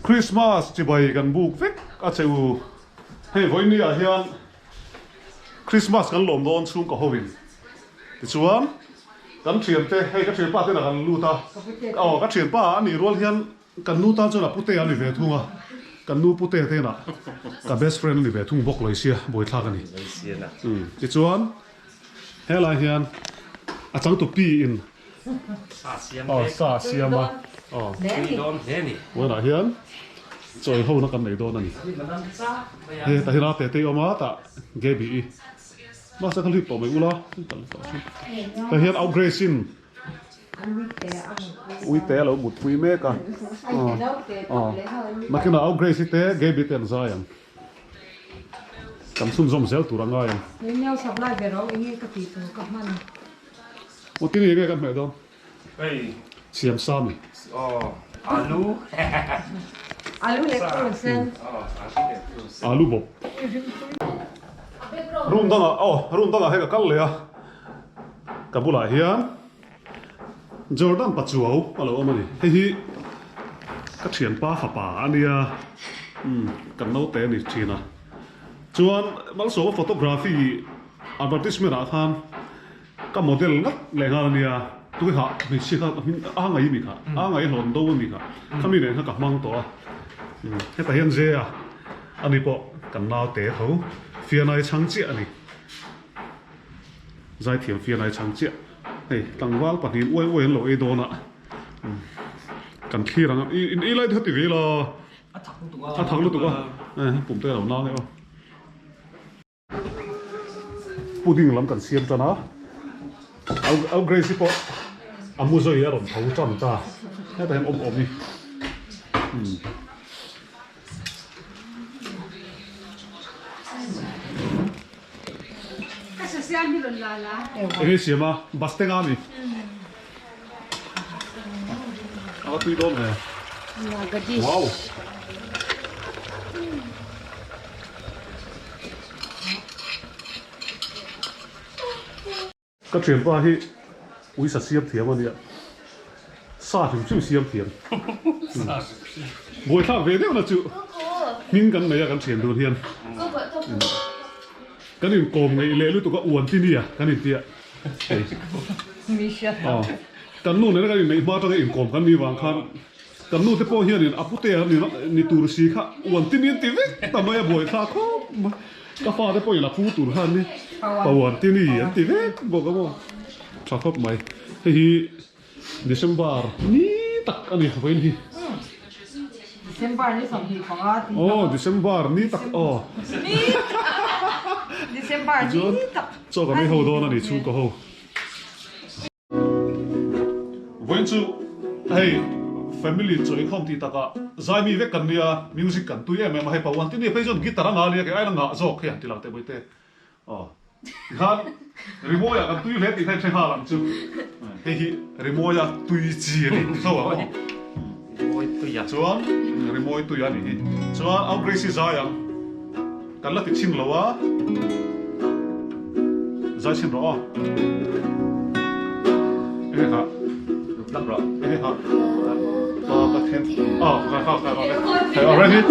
Christmas chibai kan buk vek a che u. Hei vawiin ah hian Christmas kan lawm dawn chhungkaw ho in tichuan kan thiante hei ka thianpa te lah kan lut a aw ka thianpa a nih rual hian kan nu tan chuan a pute a ni ve thung a kan nu pute te inah ka best friend a ni ve thung bawk lo sia buaithlak a ni tichuan helai hian a changtu pi in Aw sa a siam a aw vawiinah hian chawi ho na kan nei dawn a ni he tah hian a te te i awm a tah Gaby i mahse ka hlip tawh mai ula tah hian au Grace in uite a lo mutpui mek a aw nakinah au Grace i te Gaby te an zai ang. Kan chhunzawm zel tur a ngai ang. Min supply ve ro enge ka tih tur ka hman. Aw tini enge kan hmeh dawn? Hei. Siam sa mi. Aw alu. Alu leh purun sen. Aw alu leh purun sen. Alu bawp. Room dangah aw room dangah hei ka kal leh a. Ka bulah hian Jordan Pachuau a lo awm a ni. Hei hi ka thianpa fapa a nia, umm kan naute a ni thin a. Chuan Malsawma photography advertisement ah khan ka model ngat leh nghal a nia. Tuiha hmeichhia kha a ngai mi kha, a ngai hlawn do a mi kha, khami nen kha ka hmang tawh a. Umm hetah hian Zea a ni pawh kan naute tho fianai chhang chiah a ni. Zaithiam fianai chhang chiah. Hei tlangval pahnihin uai uai an lo ei dawn a, kan thlir ang a, i in ei lai te kha ti ve ila, a thak lutuk a, a thak lutuk a, pum te a lo nang e aw. Pudding lam kan siam tan a, Al Grace hi pawh a mu zawi a rawn tho tan ta, hetah hian awm awm hi. Enge siam a bus te nga mi a va tui dawn ve wow Ka thianpa hi uisa siam thiam a nia, sa hrim hrim siam thiam. Buaithlak ve deuh na chu hming kan nei a kan thian dun hian kan inkawm ngeih leh lutuk a uan ti nia kan intia. Kan nu nena kan inneih hma atanga inkawm kan nih vang khan kan nu te pawh hianin a putea ni tur si kha uan ti ni an ti vek ta mai a buaithlak khawp mai. Ka fate pawhin a pu tur khan ni Pawan ti ni an ti vek bawk a maw tha khawp mai. Hei hi December ni tak a ni vawiin hi. December ni 25 ti tak. Aw December ni tak aw. December ni tak. Chaw kan ei ho dawn a ni chhungkaw ho. Vawiin chu hei family chaw inkhawm tih takah zaimi vek kan nia, music kan tui em em a, hei Pawan tini phei chuan guitar a ngah lia kei aina ngah zawk hei han ti lang teh Bawihte aw tikhan rimawi ah kan tui hle tih kha in hre nghal ang chu hei hi rimawi a tui chi a ni tho ang aw Rimawi tui a chuan rimawi tui a nih hi chuan Au Grace hi zai ang Kan la ti chhin lo a, zai chhin rawh aw. Enge kha? Lak rawh. Enge kha? Pa ka then. Aw, ka ka ka ka. Hey, all ready?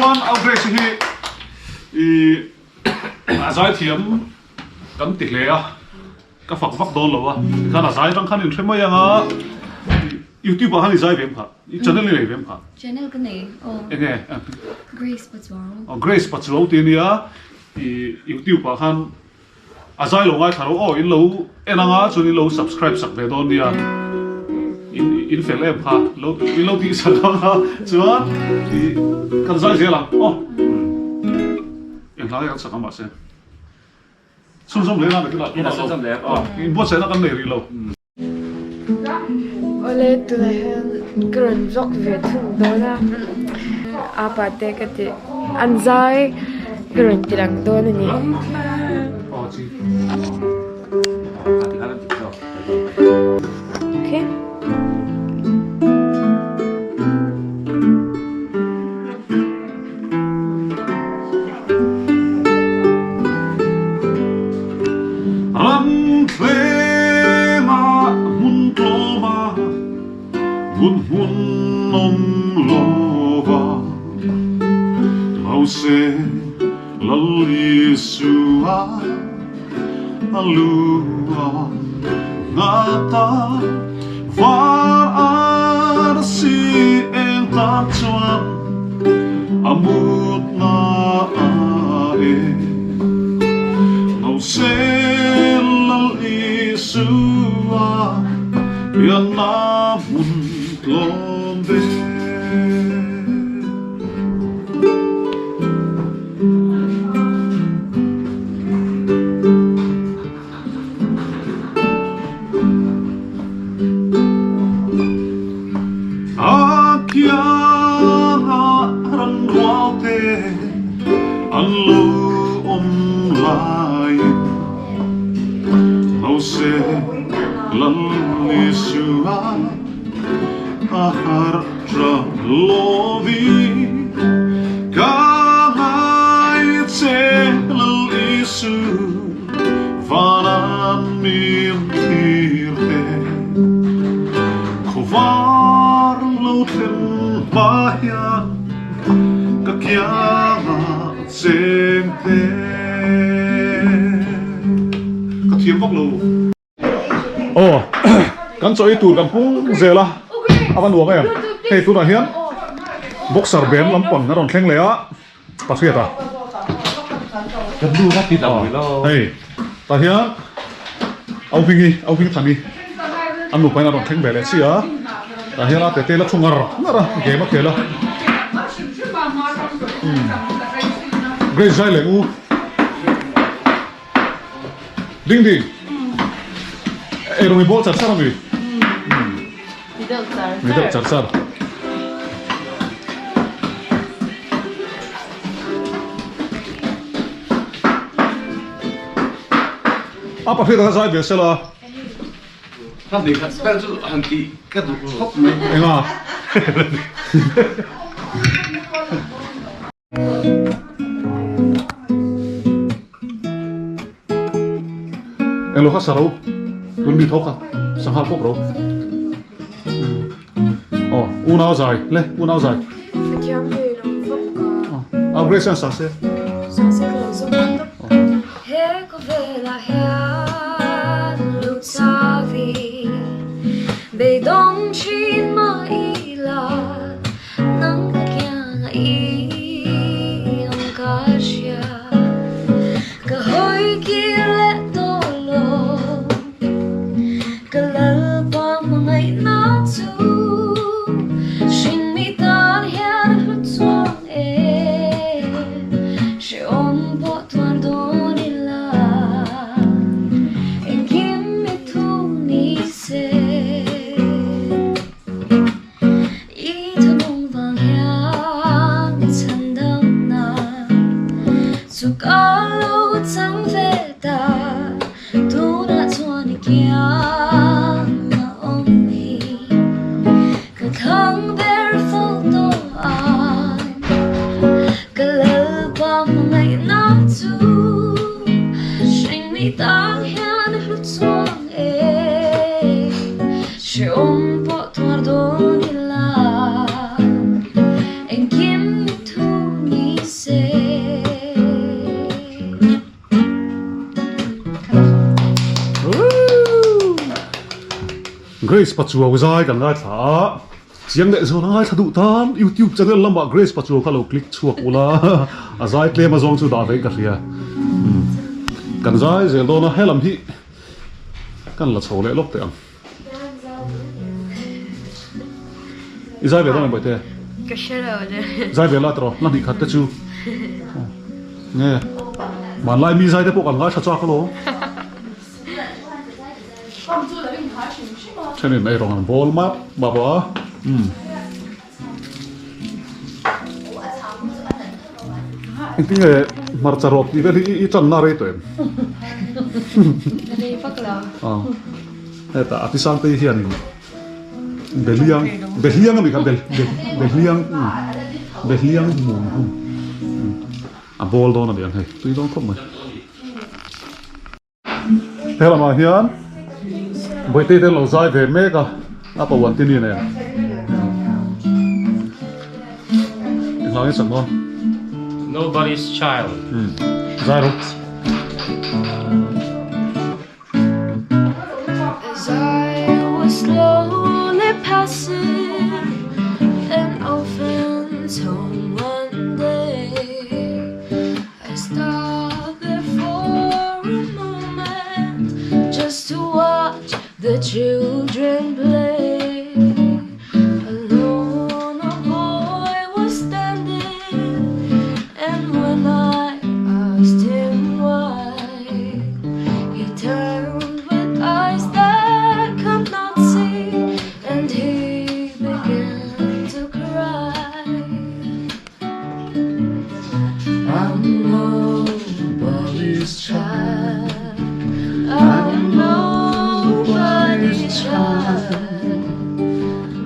Tichuan au Grace hi ih a zaithiam kan ti hle a, ka fak vak dawn lo a, tikhan a zai atang khan in hre mai ang a, youtube ah khan i zai ve em kha, i channel i nei ve em kha? Channel ka nei aw. Enge? Grace Pachuau. Aw Grace Pachuau tih a nia, ih youtube ah khan A zai lo ngaithla ro aw in lo en anga chuan in lo subscribe sak ve dawn nia in in fel em kha lo in lo tih sak anga chuan ih kan zai zel ang aw eng hla nge kan sak ang mahse chhunzawm leh nana kinah tunah lo in buatsaihna kan nei rih lo. Awle tunah hian ka rawn vlog ve thung dawn a apa te ka tih an zai ka rawn ti lang dawn a ni. Okay. Ram thlengah hmun tlawma hmun hmun awm lova Mose Lal Isua a lu a nghat a, var arsi eng tak chuan a mutna a e. Mose Lal Isua pianna hmun tlawm ve. A kianga ran rual te an lo awm laiin Mose Lal Isua a harh tha lovin ka ngai che Lal Isu vanan min thlir te Khawvar lo thlen hma hian ka kiangah cheng te Ka thiam vak lo. Aw kan chaw ei tur kan pung zel a a va nuam em hei tunah hian boxer band lampang a rawn thleng leh a Pasriat a hei tah hian au hming hi au hming than hi an nupa in a rawn thleng ve leh chiah a tah hian a tete la thu ngar ngar a game a khel a Grace zai leh u. Ding ding. Ei rawng i bawl char char a mi? Mi deuh char char. Mi deuh char char. A pahnih taka zai ve sela. Ka hnih khat vel chu han tih ka duh khawp mai. Enga? Englo kha sa ro tun mi tho kha sanghal pawp ro aw unau zai le unau zai a grace an sa se He khawvelah hian lutsavi beidawng thin mah ila Nang ka kianga i awm ka hria Ka hawi kir leh tawh lo Ka lalpa hmangaihna chu Hringmi tan hian a hlu chuang e Hrehawm Grace Pachuau zai kan ngaithla a, chiang leh zawn a ngaithla duh tan YouTube channel lamah Grace Pachuau kha lo click chhuak ula a zai tlem a zawng chu dah vein ka hria. Kan zai zel dawn a, helam hi kan la chho leh lawk teh ang. I zai ve dawn em Bawihte? Ka hre lo le. Zai ve la tawh, la hnih khat te chu. Nge, hmanlai mi zai te pawh kan ngaithla chak alawm. Thenin ei rawng an bawl map map a. Umm. Engtinge hmarcha rawp tih vel hi i channa rei tawh em? Rei vak lo. Aw. Hetah a tisangtei hianin Behliang Behliang a nih kha Behliang Behliang hmun hun a bawl dawn a ni ang hei tui dawn khawp mai. He lamah hian Bawihte te an lo zai ve mek a, a pa Wantini nen. Engvang nge sak dawn? Nobody's child. Zai rawh. As I was slowly passing an orphan's home one day I stopped there for a moment just to watch the children play Alone a boy was standing and when I asked him why he turned with eyes that could not see and he began to cry I'm nobody's child I'm nobody's child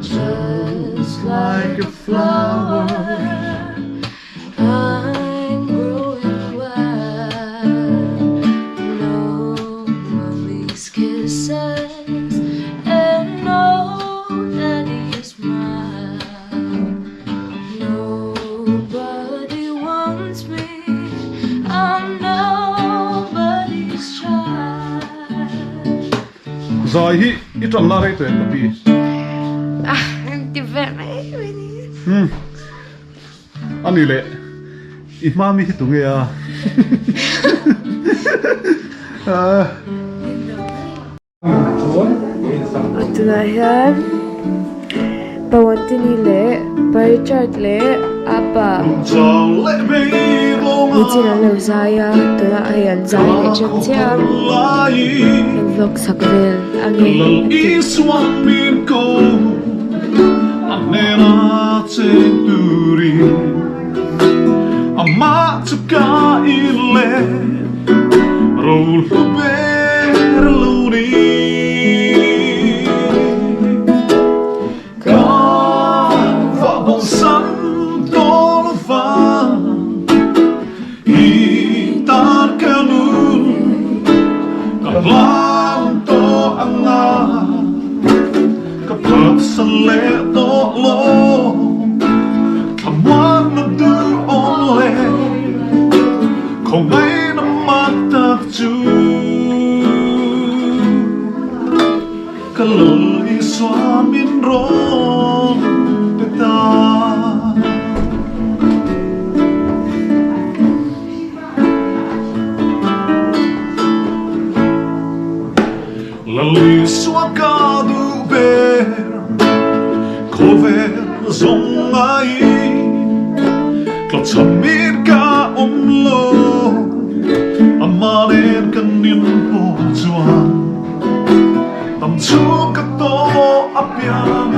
Just like a flower I'm growing wild No mommy's kisses and no daddy's smile Nobody wants me I'm nobody's child Zai hi i tan la rei tawh em ka pi? Ah, ti ve mai mai ni. Hmm. A ni le, i hma mi hi tu nge a? Tunah hian Pawantini leh Pa Richard leh Apa Nichin an lo zai a, tunah hei an zai leh ṭan chiah a, an vlog sak vel a nge a ti. Ka phatsan leh tawh lo Thlamuanna duhawm leh Khawngaihna mak tak chu Ka Lal Isua min rawn pe ta. Lalisua ka duh ber khawvel zawng ai tlawchhamin ka awm lo amah nen kan inpawh chuan dam chhung ka tawh apiang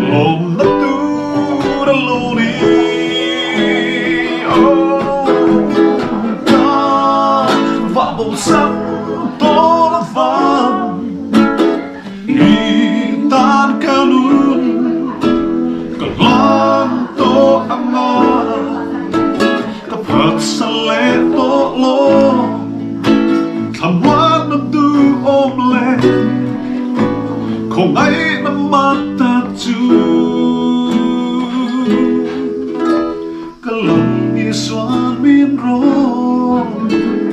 lawmna tur a lo ni oh ka vah bo san Tawla vang i tan ka nun ka hlan tawh anga ka phatsa leh tawh lo thlamuanna duhawm leh khawngaihna mak tak chu Ka lung i suan min rawn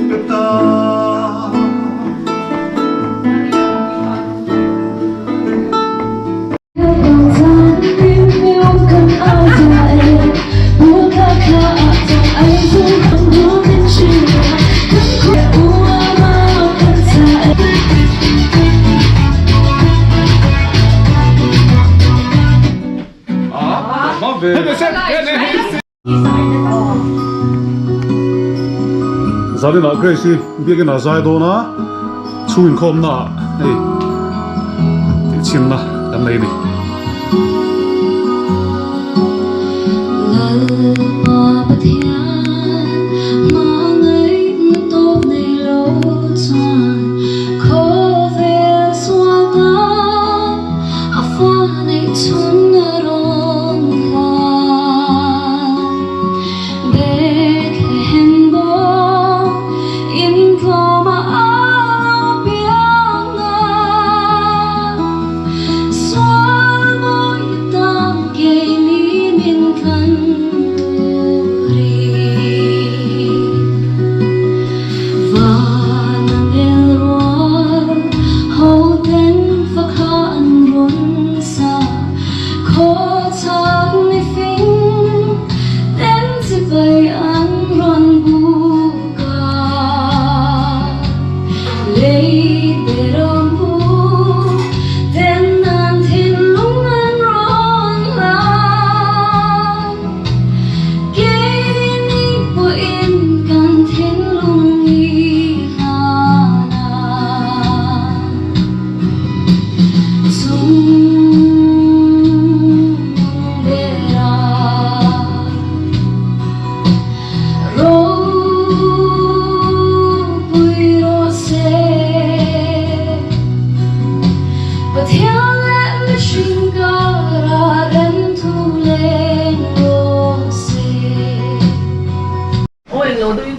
pe ta. Zaninah Grace hi biakinn ah zai dawn a, chhung inkhawmna ah hei tihchhinna kan nei a ni.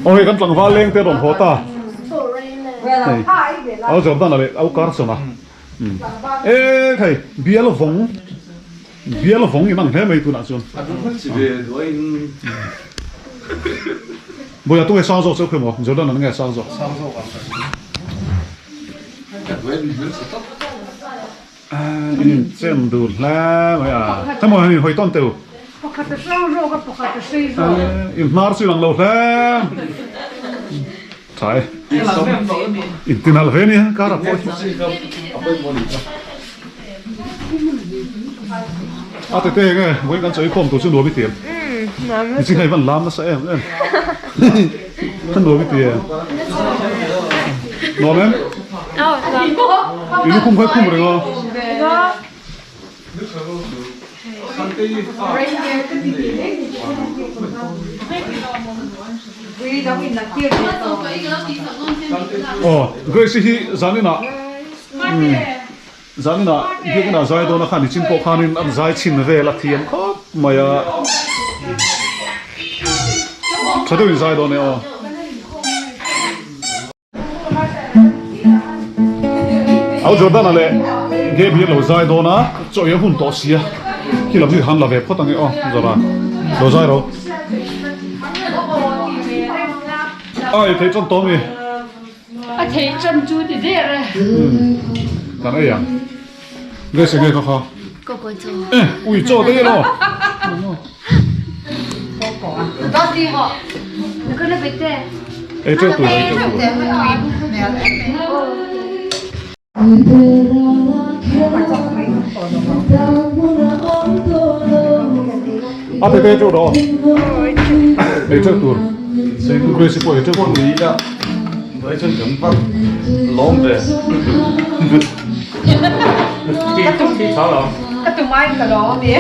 Aw hei kan tlangval leng te rawn haw ta hei au Jordan a leh au Carson a e hei bial vawng bial vawng in ang hle mai tunah chuan Bawiha tunge sang zawk chauh kha maw Jordan an nge sang zawk In in chen dur hle mai a hemaw hei hawi tawn teu Pakhat a hrang zawk a pakhat a sei zawk. In hnar chu lang lo hle tha e in tinal ve nia kar a pawh hi a tete enge vawiin kan chawi khawm tur chu nuam i ti em ni chin hei van lam nasa em em ka nuam i ti em nuam em i lukhum kha i khum reng a. Aw Grace hi zaninah zaninah biakina zai dawn a khan nichin pawh khanin an zai chhin vel a thiam khawp mai a tha deuhin zai dawn e aw. Au Jordana leh Gaby an lo zai dawn a, chaw ei a hun tawh sia, khi lam hi han la ve phawt ang e aw Jordan, lo zai ro. Ai thei tan tawh mi. A thei tan chu ti der e. Kan ei ang. Grace enge kha kha. Eh, ui chaw te elo. Ei teuh tur, ei teuh tur. A te te teuh rawh. Ei teuh tur. Grace pawh ei teuh tur. Ka tumai ka lawm e.